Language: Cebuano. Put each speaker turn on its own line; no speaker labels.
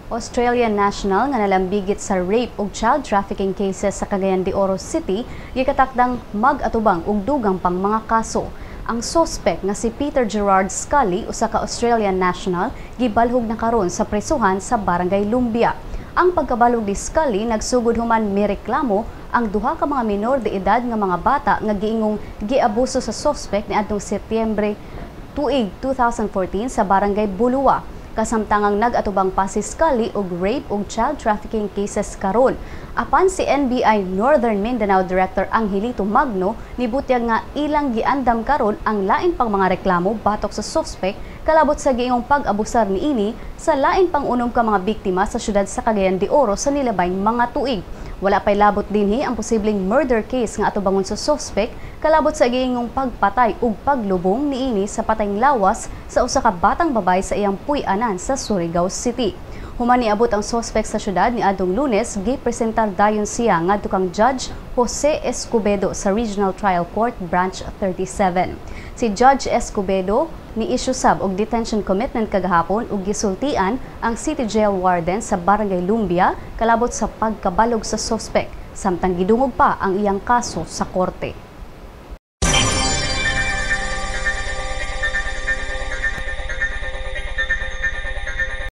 Australian national nga nalambigit sa rape ug child trafficking cases sa Cagayan de Oro City gikatakdang mag-atubang og dugang pang mga kaso. Ang suspect nga si Peter Gerard Scully, usa ka Australian national, gibalhog na karon sa presuhan sa Barangay Lumbia. Ang pagkabalhog ni Scully nagsugod human mireklamo ang duha ka mga minor de edad nga mga bata nga giingong giabuso sa suspect niadtong Setyembre tuig 2014 sa Barangay Bulua. Kasamtangang nag-atubang pa si Scully og rape ug child trafficking cases karon. Apan si NBI Northern Mindanao Director Angelito Magno nibutyag nga ilang giandam karon ang lain pang mga reklamo batok sa suspect kalabot sa giingong pag-abusar niini sa lain pang unom ka mga biktima sa syudad sa Cagayan de Oro sa nilabayng mga tuig. Wala pa'y labot dinhi ang posibleng murder case nga atubangon sa suspect kalabot sa giingong pagpatay ug paglubong niini sa patayng lawas sa usa ka batang babae sa iyang puy-anan sa Surigao City. Human niabot ang suspect sa syudad niadtong Lunes, gipresentar dayon siya ngadto kang Judge Jose Escobedo sa Regional Trial Court Branch 37. Si Judge Escobedo ni-issue sab og detention commitment kagahapon ug gisultian ang City Jail Warden sa Barangay Lumbia kalabot sa pagkabalog sa suspect samtang gidungog pa ang iyang kaso sa korte.